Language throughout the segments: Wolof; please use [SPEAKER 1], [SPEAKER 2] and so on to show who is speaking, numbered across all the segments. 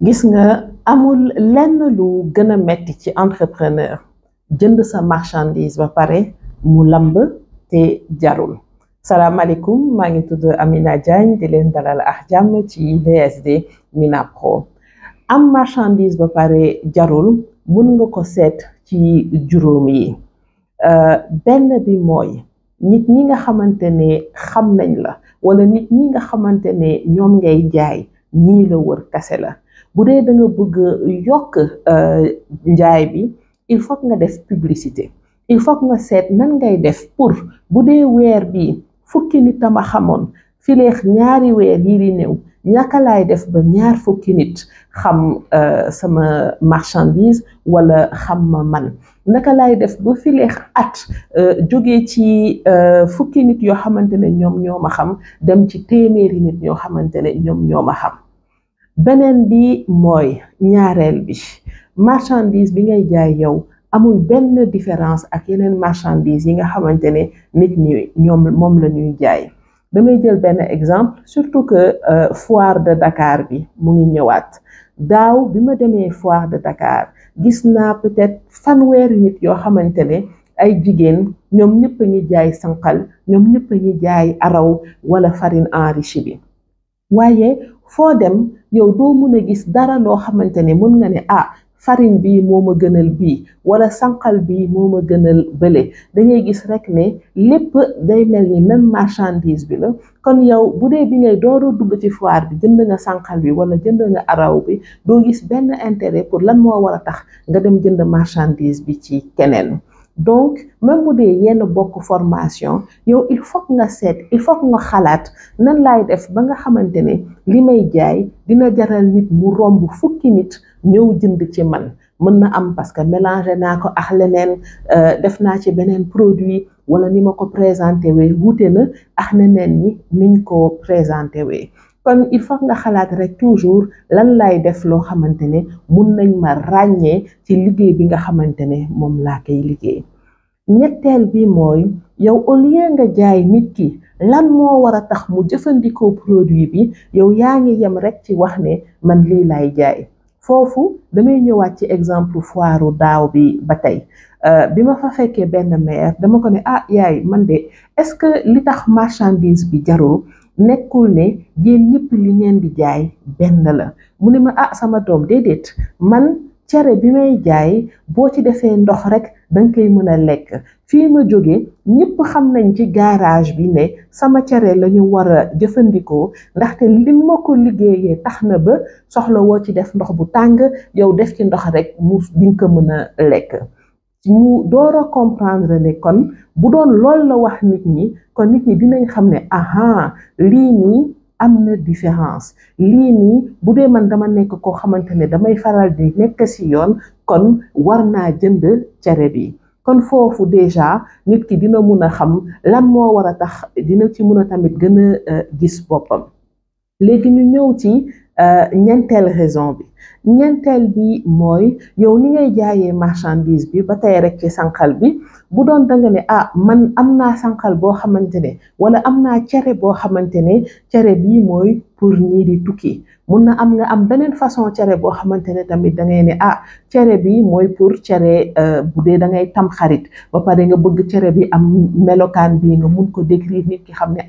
[SPEAKER 1] gis nga amul lenn lu gën a metti ci entrepreneur jënd sa marchandise ba pare mu lamb te jarul. salaamaaleykum maa ngi tudd Amina Diagne di leen dalal ak jàmm ci VSD Mina Pro. am marchandise ba pare jarul mun nga ko seet ci juróom yi. benn bi mooy nit ñi nga xamante ne xam nañ la wala nit ñi nga xamante ne ñoom ngay jaay ñii la wër kase la. bu dee da nga bëgg yokk njaay bi il faut nga def publicité, il faut nga seet nan ngay def pour bu dee weer bi fukki nit a ma xamoon fileex ñaari weer yi di néew naka laay def ba ñaar fukki nit xam sama marchandise wala xam ma man naka laay def ba fileex at jóge ci fukki nit yoo xamante ne ñoom ñoo ma xam dem ci téeméeri nit ñoo xamante ne ñoom ñoo ma xam. beneen bi mooy ñaareel bi marchandise bi ngay jaay yow amul benn différence ak yeneen marchandise yi nga xamante ne nit ñi ñoom moom la ñuy jaay. damay jël benn exemple surtout que foire de Dakar bi mu ngi ñëwaat daaw bi ma demee foire de Dakar gis naa peut-être fanweeri nit yoo xamante ne ay jigéen ñoom ñëpp a ñuy jaay sànqal ñoom ñëpp a ñuy jaay araw wala farine enrichie bi. waaye foo dem yow doo mën a gis dara loo xamante ne mën nga ne farine bii moo ma gënal bii wala sànqal bii moo ma gënal bële dangay gis rek ne lépp day mel ni même marchandise bi la. kon yow bu dee bi ngay dooru dugg ci foire bi jënd nga sànqal bi wala jënd nga araw bi doo gis benn intérêt pour lan moo war a tax nga dem jënd marchandise bi ci keneen. donc même bu dee yenn bokk formation yow il faut nga seet il faut nga xalaat nan laay def ba nga xamante ne li may jaay dina jaral nit mu romb fukki nit ñëw jënd ci man. mën na am parce que mélangé naa ko ak leneen def naa ci beneen produit wala ni ma ko présenté wee wuute na ak neneen ñi niñ ko présenté wee. kon il faut nga xalaat rek toujours lan lay def loo xamante ne mun nañ ma ràññee ci liggéey bi nga xamante ne moom laa koy liggéey. ñetteel bi mooy yow au lieu nga jaay nit ki lan moo war a tax mu jëfandikoo produit bi yow yaa ngi yem rek ci wax ne man lii lay jaay. foofu damay ñëwaat ci exemple foiru daaw bi ba tey bi ma fa fekkee benn maire dama ko ne yaay man de est-ce que li tax marchandise bi jarul nekkul ne yéen ñëpp li ngeen di jaay benn la. mu ne ma sama doom déedéet man cere bi may jaay boo ci defee ndox rek danga koy mën a lekk. fii ma jóge ñëpp xam nañ ci garage bi ne sama cere la ñu war a jëfandikoo ndaxte li ma ko liggéeyee tax na ba soxla woo ci def ndox bu tàng yow def ci ndox rek mu dinga ko mën a lekk. mu door a comprendre ne kon bu doon lool la wax nit ñi kon nit ñi dinañ xam ne lii nii am na différence. lii nii bu dee man dama nekk koo xamante ne damay faral di nekk ci yoon kon war naa jënd cere bi. kon foofu déjà nit ki dina mun a xam lan moo war a tax dina ci mun a tamit gën a gis boppam. léegi ñu ñëw ci ñeenteel raison bi. ñeenteel bi mooy yow ni ngay jaayee marchandise bi ba tey rek ci sànqal bi bu doon danga ne man am naa sànqal boo xamante ne wala am naa cere boo xamante ne cere bii mooy pour ñii di tukki. mun na am nga am beneen façon cere boo xamante ne tamit da ngay ne cere bi mooy pour cere bu dee da ngay tam xarit ba pare nga bëgg cere bi am melokaan bi nga mun ko décrire nit ki xam ne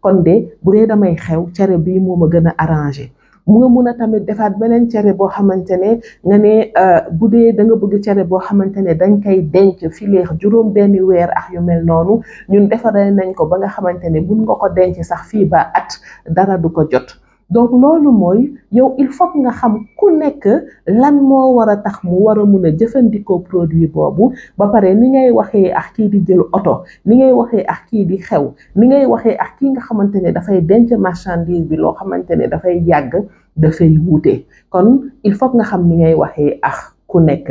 [SPEAKER 1] kon de bu dee damay xew cere bi moo ma gën a arrangé. mu nga mun a tamit defaat beneen cere boo xamante ne nga ne bu dee da nga bëgg cere boo xamante ne dañ koy denc fileex juróom benn weer ak yu mel noonu ñun defaree nañ ko ba nga xamante ne mun nga ko denc sax fii ba at dara du ko jot. donc loolu mooy yow il faut nga xam ku nekk lan moo war a tax mu war a mun a jëfandikoo produit boobu ba pare ni ngay waxee ak kii di jël oto ni ngay waxee ak kii di xew ni ngay waxee ak kii nga xamante ne dafay denc marchandise bi loo xamante ne dafay yàgg dafay wuute. kon il faut nga xam ni ngay waxee ak ku nekk.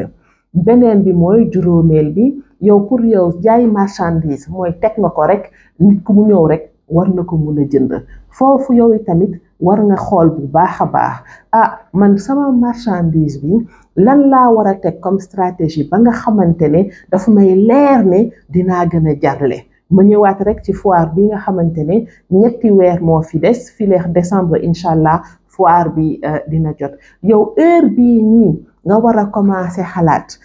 [SPEAKER 1] beneen bi mooy juróomeel bi yow pour yow jaay marchandise mooy teg nga ko rek nit ku mu ñëw rek war na ko mun a jënd. foofu yow tamit war nga xool bu baax a baax man sama marchandise bi lan laa war a teg comme stratégie ba nga xamante ne dafa may leer ne dinaa gën a jarle. ma ñëwaat rek ci foire bi nga xamante ne ñetti weer moo fi des fileex décembre incha allah foire bi dina jot yow heure bii nii nga war a commencer xalaat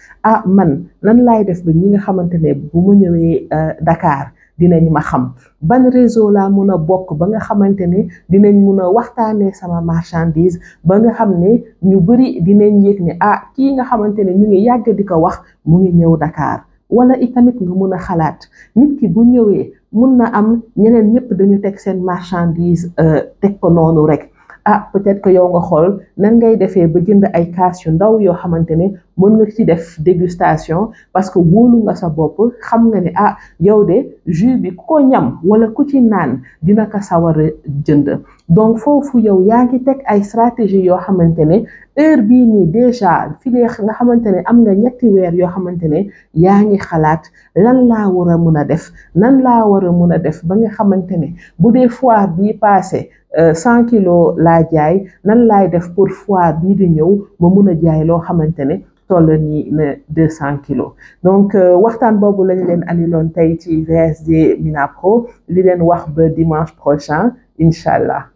[SPEAKER 1] man lan laay def ba ñi nga xamante ne bu ma ñëwee Dakar dinañ ma xam ban réseau laa mun a bokk ba nga xamante ne dinañ mun a waxtaanee sama marchandise ba nga xam ne ñu bari dinañ yëg ne kii nga xamante ne ñu ngi yàgg di ko wax mu ngi ñëw Dakar wala itamit nga mun a xalaat nit ki bu ñëwee mun na am ñeneen ñëpp dañu teg seen marchandise teg ko noonu rek peut-être que yow nga xool nan ngay defee ba jënd ay kaas yu ndaw yoo xamante ne mën nga ci def dégustation parce que wóolu nga sa bopp xam nga ne yow de jus bi ku ko ñam wala ku ci naan dina ko sawar a jënd donc foofu yow yaa ngi teg ay stratégie yoo xamante ne heure bii nii déjà fi nga xamante ne am nga ñetti weer yoo xamante ne yaa ngi xalaat lan laa war a mun a def nan laa war a mun a def ba nga xamante ne bu dee foire bii passé 100 kilos laa jaay nan laay def pour foire bii di ñëw ma mun a jaay loo xamante ne toll ni na 200 kilos donc waxtaan boobu lañ leen andiloon tey ci VSD Mina Pro li leen wax ba dimanche prochain incha allah.